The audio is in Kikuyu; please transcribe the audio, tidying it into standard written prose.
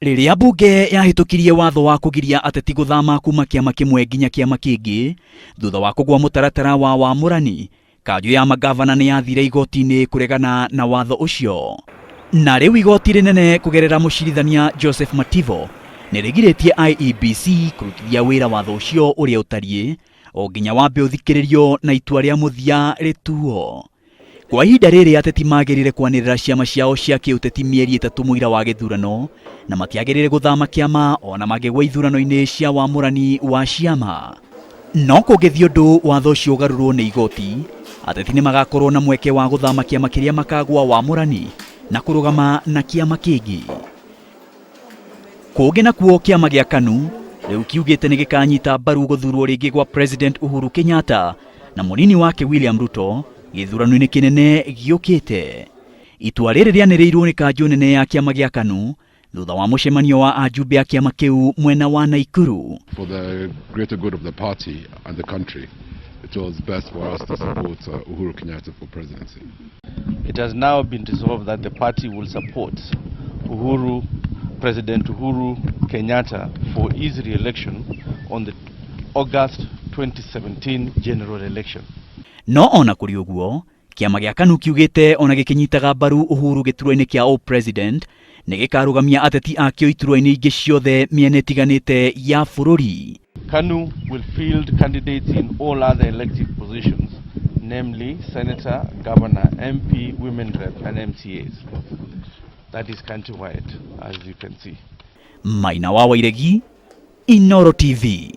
Rĩrĩa mbunge yahĩtũkirie watho wa kũgiria ateti gũthama kuma kĩama kĩmwe nginya kĩama kĩngĩ thutha wa kũgwa mũtaratara wa wamũrani, kanjũ ya mangavana nĩ yathire igoti-inĩ kũregana na watho ũcio. Na rĩu igoti rĩnene kũgerera mũcirithania Joseph Mativo nĩ rĩgirĩtie IEBC kũrutithia wĩra watho ũcio ũrĩa ũtariĩ o nginya wambe ũthikĩrĩrio na itua rĩa mũthia rĩtuo. Kwa ihinda rĩrĩ ateti magĩrĩire kwanĩrĩra ciama ciao cia kĩũteti mĩeri 3 mũira wa gĩthurano na matiagĩrĩire gũthama kĩama ona mangĩgwa ithurano-inĩ cia wamũrani wa ciama. No kũngĩthiĩ ũndũ watho ũcio ũgarũrwo nĩ igoti, ateti nĩ magakorwo na mweke wa gũthama kĩama kĩrĩa makagwa wamũrani na kũrũgama na kĩama kĩngĩ. Kũngĩ nakuo kĩama gĩa KANU rĩu kiugĩte nĩ gĩkanyita mbaru gũthurwo rĩngĩ gwa President Uhuru Kenyatta na mũnini wake William Ruto gĩthurano-inĩ kĩnene gĩũkĩte. Itua rĩrĩ rĩanĩrĩirwo nĩ kanjũ nene ya kĩama gĩa KANU thutha wa mũcemanio wa ajumbe a kĩama kĩu mwena wa Naikuru. For the greater good of the party and the country, it was best for us to support Uhuru Kenyatta for presidency. It has now been resolved that the party will support President Uhuru Kenyatta for his re-election on the August 2017 general election. No ona kũrĩ ũguo, kĩama gĩa KANU kiugĩte ona gĩkĩnyitaga mbaru Uhuru gĩturwa-inĩ kĩa o president nĩ gĩkarũgamia ateti akĩo iturwa-inĩ ingĩ ciothe mĩena ĩtiganĩte ya bũrũri. KANU will field candidates in all other elective positions, namely Senator, Governor, MP, Women Rep and MCAs. That is countrywide, as you can see. Maina wa Wairegi, Inooro TV.